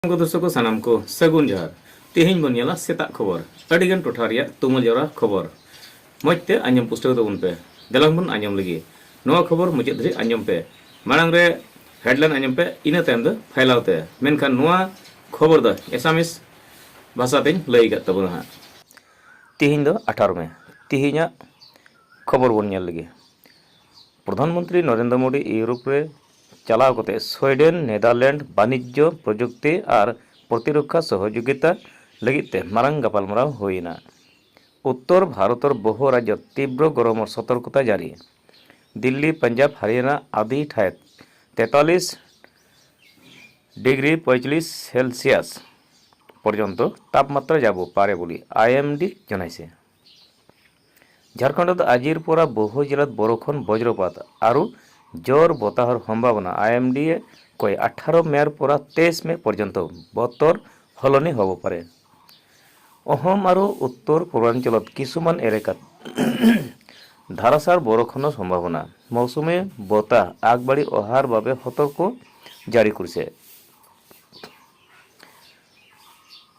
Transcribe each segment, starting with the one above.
को दर्शक सानाम को सगुन जोहार। तेहेन बन ñela सेताक खबर अडिगन टोठा रिया तुमल जावरा खबर मजते आंजम पुष्टव तबन पे देलांग बन आंजम लगी नोआ खबर मुचाद धरि आंजम पे माड़ांग रे हेडलाइन आंजम पे इना तायम दो फैलाव ते मेनखान नोआ खबर दो एसामिस भाषा तें लई गात तबन हा। तेहेन दो 18 मे तेहेना खबर बन ñel लगी। प्रधानमंत्री नरेंद्र मोदी यूरोप रे चालाव कते सुइडेन नेदारलैंड वाणिज्य प्रযুক্তি और प्रतिरक्षा सहयोगिता लगित ते मारांग गापालमाराव हुईना। उत्तर भारতৰ বহু राज्यत तीव्र गरমৰ सतर्कता जारी। दिल्ली, पंजाब, हरियाणा आदि ठाईत 43 डिग्री 45 सेलसियास পৰ্যন্ত তাপমাত্ৰা যাব পাৰে বুলি I am D জনাইছে। ঝাৰখণ্ডত আজিৰ পৰা বহু জিলাত বৰষুণ, বজ্ৰপাত আৰু জোৰ বতাহৰ সম্ভাৱনা। I am ডিয়ে কয় 18 মে'ৰ পৰা 23 মে' পৰ্যন্ত বতৰ সলনি হ'ব পাৰে। অসম আৰু উত্তৰ পূৰ্বাঞ্চলত কিছুমান এলেকাত ধাৰাসাৰ বৰষুণৰ সম্ভাৱনা। মৌচুমী বতাহ আগবাঢ়ি অহাৰ বাবে সতৰ্ক জাৰি কৰিছে।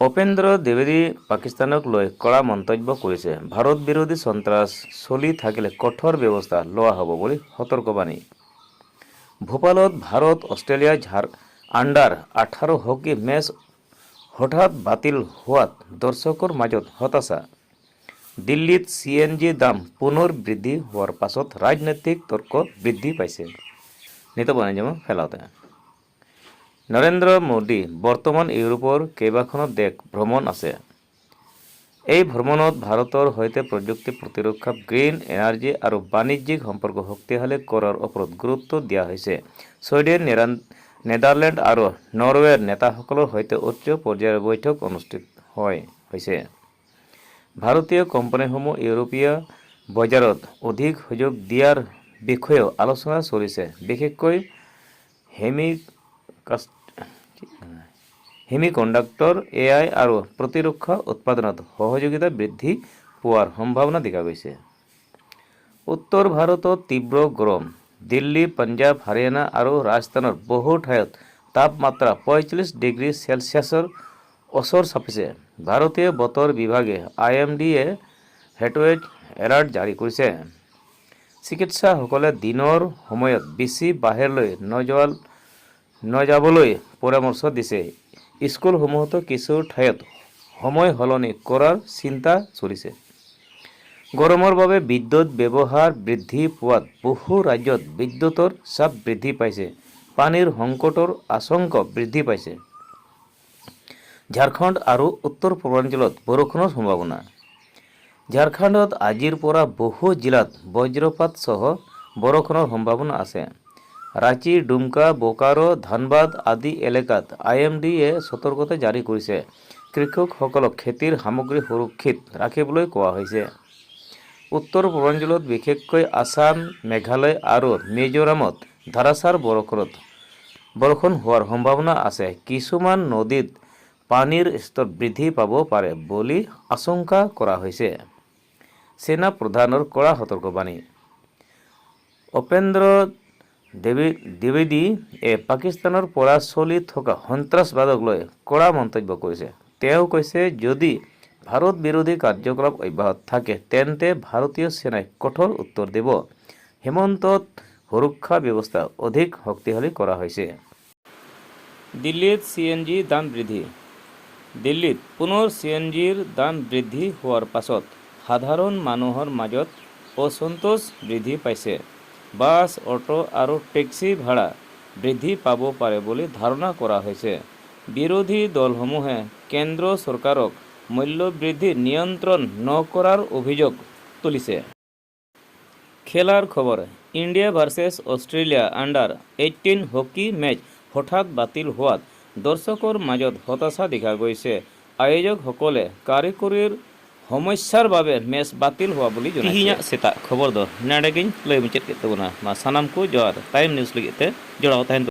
উপেন্দ্ৰ দ্বিবেদী পাকিস্তানক লৈ কড়া মন্তব্য কৰিছে। ভাৰত বিৰোধী সন্ত্ৰাস চলি থাকিলে কঠোৰ ব্যৱস্থা লোৱা হ'ব বুলি সতৰ্কবাণী। ভোপালত ভাৰত অষ্ট্ৰেলিয়া ঝাৰ আণ্ডাৰ 18 হকী মেচ হঠাৎ বাতিল হোৱাত দৰ্শকৰ মাজত হতাশা। দিল্লীত চি এন জি দাম পুনৰ বৃদ্ধি হোৱাৰ পাছত ৰাজনৈতিক তৰ্ক বৃদ্ধি পাইছে। নিতৌ বনাই যাব ফেলাওঁতে নৰেন্দ্ৰ মোদী বৰ্তমান ইউৰোপৰ কেইবাখনো দেশ ভ্ৰমণ আছে। এই ভ্ৰমণত ভাৰতৰ সৈতে প্ৰযুক্তি, প্ৰতিৰক্ষা, গ্ৰীণ এনাৰ্জি আৰু বাণিজ্যিক সম্পৰ্ক শক্তিশালী কৰাৰ ওপৰত গুৰুত্ব দিয়া হৈছে। ছুইডেন, নেদাৰলেণ্ড আৰু নৰৱেৰ নেতাসকলৰ সৈতে উচ্চ পৰ্যায়ৰ বৈঠক অনুষ্ঠিত হৈছে। ভাৰতীয় কোম্পানীসমূহ ইউৰোপীয় বজাৰত অধিক সুযোগ দিয়াৰ বিষয়েও আলোচনা চলিছে। বিশেষকৈ হেমি কণ্ডাক্টৰ, এ I আৰু প্ৰতিৰক্ষা উৎপাদনত সহযোগিতা বৃদ্ধি পোৱাৰ সম্ভাৱনা দেখা গৈছে। উত্তৰ ভাৰতত তীব্ৰ গৰম। দিল্লী, পঞ্জাৱ, হাৰিয়ানা আৰু ৰাজস্থানৰ বহু ঠাইত তাপমাত্ৰা 45 ডিগ্ৰী চেলছিয়াছৰ ওচৰ চাপিছে। ভাৰতীয় বতৰ বিভাগে I am ডিয়ে হিটৱেভ এলাৰ্ট জাৰি কৰিছে। চিকিৎসকসকলে দিনৰ সময়ত বেছি বাহিৰলৈ নযাবলৈ পৰামৰ্শ দিছে। স্কুলসমূহতো কিছু ঠাইত সময় সলনি কৰাৰ চিন্তা চলিছে। গৰমৰ বাবে বিদ্যুৎ ব্যৱহাৰ বৃদ্ধি পোৱাত বহু ৰাজ্যত বিদ্যুতৰ চাপ বৃদ্ধি পাইছে। পানীৰ সংকটৰ আশংকা বৃদ্ধি পাইছে। ঝাৰখণ্ড আৰু উত্তৰ পূৰ্বাঞ্চলত বৰষুণৰ সম্ভাৱনা। ঝাৰখণ্ডত আজিৰ পৰা বহু জিলাত বজ্ৰপাতসহ বৰষুণৰ সম্ভাৱনা আছে। ৰাঁচী, ডুমকা, বোকাৰো, ধানবাদ আদি এলেকাত I am ডিয়ে সতৰ্কতা জাৰি কৰিছে। কৃষকসকলক খেতিৰ সামগ্ৰী সুৰক্ষিত ৰাখিবলৈ কোৱা হৈছে। উত্তৰ পূৰ্বাঞ্চলত বিশেষকৈ আছাম, মেঘালয় আৰু মিজোৰামত ধাৰাসাৰ বৰষুণ হোৱাৰ সম্ভাৱনা আছে। কিছুমান নদীত পানীৰ স্তৰ বৃদ্ধি পাব পাৰে বুলি আশংকা কৰা হৈছে। সেনা প্ৰধানৰ কড়া সতৰ্কবাণী। উপেন্দ্ৰ দ্বিবেদীয়ে পাকিস্তানৰ পৰা চলি থকা সন্ত্ৰাসবাদক লৈ কড়া মন্তব্য কৰিছে। তেওঁ কৈছে, যদি ভাৰত বিৰোধী কাৰ্যকলাপ অব্যাহত থাকে তেন্তে ভাৰতীয় সেনাই কঠোৰ উত্তৰ দিব। সীমান্তত সুৰক্ষা ব্যৱস্থা অধিক শক্তিশালী কৰা হৈছে। দিল্লীত চি এন জি দাম বৃদ্ধি। দিল্লীত পুনৰ চি এন জিৰ দাম বৃদ্ধি হোৱাৰ পাছত সাধাৰণ মানুহৰ মাজত অসন্তোষ বৃদ্ধি পাইছে। বাছ, অটো আৰু টেক্সি ভাড়া বৃদ্ধি পাব পাৰে বুলি ধাৰণা কৰা হৈছে। বিৰোধী দলসমূহে কেন্দ্ৰ চৰকাৰক মূল্যবৃদ্ধি নিয়ন্ত্ৰণ নকৰাৰ অভিযোগ তুলিছে। খেলাৰ খবৰ। India versus Australia under 18 hockey match হঠাৎ বাতিল হোৱাত দৰ্শকৰ মাজত হতাশা দেখা গৈছে। আয়োজকসকলে কাৰিকৰীৰ সমস্যাৰ বাবে মেচ বাতিল হোৱা বুলি জনাইছে। ᱥᱮᱛᱟᱜ ᱠᱷᱚᱵᱚᱨ ᱫᱚ ᱱᱚᱰᱮ ᱜᱤᱧ ᱞᱟᱹᱭ ᱢᱩᱪᱟᱹᱫ ᱠᱮᱫ ᱛᱟᱵᱚᱱᱟ᱾ ᱢᱟ ᱥᱟᱱᱟᱢ ᱠᱚ ᱡᱚᱦᱟᱨ᱾ ᱴᱟᱭᱤᱢ ᱱᱤᱭᱩᱡᱽ ᱞᱟᱹᱜᱤᱫ ᱛᱮ ᱡᱚᱲᱟᱣ ᱛᱟᱦᱮᱱ।